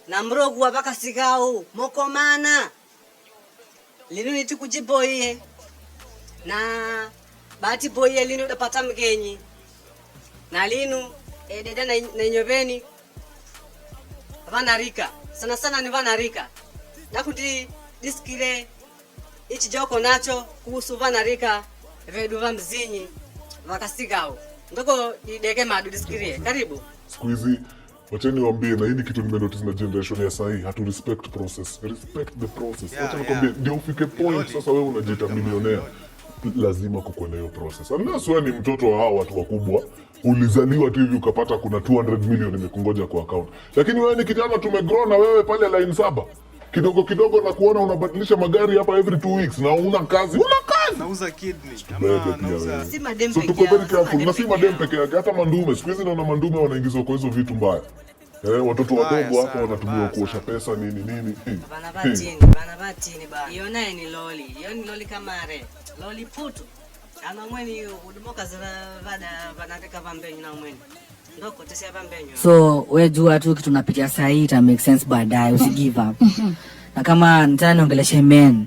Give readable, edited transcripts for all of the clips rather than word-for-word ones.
Na mrogu wa vakasigau mokomana linu nitikujiboiye na bahati boiye linu udapata mgenyi na linu ededa na inyoveni vanarika sana sana ni vanarika nakuti disikile ichi joko nacho kuhusu vanarika vedu va mzinyi vakasigau ndoko ideke madu disikirie. Karibu. Siku hizi wacheni niwaambie, na hii ni kitu nimenotice na generation ya sahii, hatu respect process. Respect the process. Wacha nikwambie, ndio ufike point Loli. sasa wewe unajiita Loli kama millionaire, loli. lazima kukuwe na hiyo process. Unless wewe ni mtoto wa hao watu wakubwa, ulizaliwa tu hivi ukapata kuna 200 million imekungoja kwa account. Lakini wewe ni kijana, tumegrow na wewe pale line 7 kidogo kidogo, na kuona unabadilisha magari hapa every 2 weeks na una kazi, una kazi. Nauza kidney Bebe ama pia nauza wewe. Si madem So peke tuko yao, very careful si na si madem madem peke peke yake, hata mandume. Siku hizi naona mandume wanaingizwa kwa hizo vitu mbaya. Eh, watoto Mbaya wadogo hapa sana, wanatumiwa mbaya kuosha sana. pesa, nini nini. Bana batini, bana batini bana. Iyo naye ni loli. Iyo ni loli kamare. Loli putu. Ana mweni udumoka zira vada vanarika vambenyu na mweni. Ndoko tesia vambenyu. So we jua tu kitu unapitia sahii ita make sense baadaye, usi give up. Na kama nitaka niongeleshe men,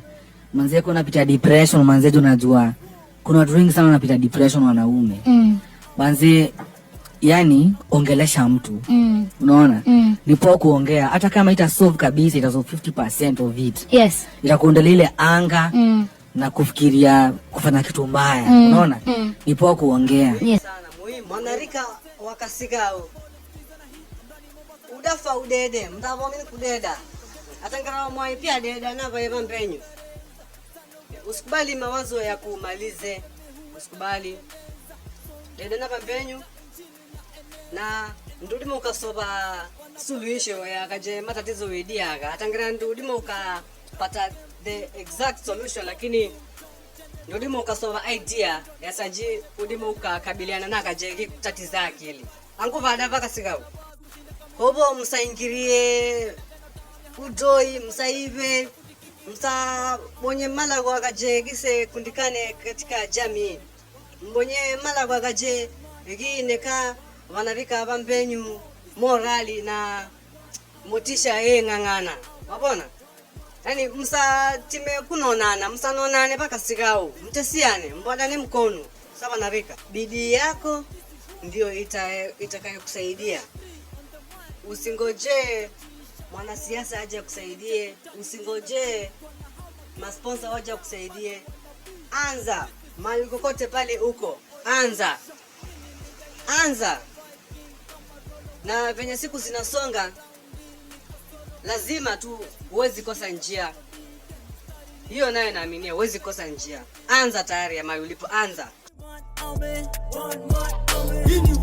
manze kuna unapitia depression, manze tunajua kuna watu wengi sana wanapitia depression, wanaume. Manze, yani ongelesha mtu. Unaona? Ni poa kuongea, hata kama ita solve kabisa, ita solve 50% of it. Itakuondolea ile anga na kufikiria kufanya kitu mbaya. Unaona? Ni poa kuongea. Sana muhimu. Mwanarika wakasigao. Udafa udede, mtavomini kudeda. Atangara mwai pia deda na vaiva mbenyu. Usikubali mawazo ya kumalize. Usikubali. Deda na vambenyu. Na ndudima ukasoba suluhisho yakaje matatizo widiaga. Atangira ndudima ukapata the exact solution, lakini ndudima ukasoba idea yasaji udima ukakabiliana nakaje kutatiza akili angu vada vakasigau hobo msaingirie udoi, msaive, msabonye malago akaje gise kundikane katika jamii, mbonye malago akaje gineka vanarika vambenyu morali na motisha ng'ang'ana wabona. Yani msatime kunonana, msanonane pakasikau, mtesiane, mbwadane mkono sawa narika. Bidii yako ndio itakayokusaidia. Usingojee mwanasiasa aje akusaidie, usingojee masponsa waje akusaidie. Anza mali kokote pale uko, anza anza, na venye siku zinasonga lazima tu, huwezi kosa njia hiyo, nayo naaminia, huwezi kosa njia. Anza tayari ya mali ulipo, anza. Hii ni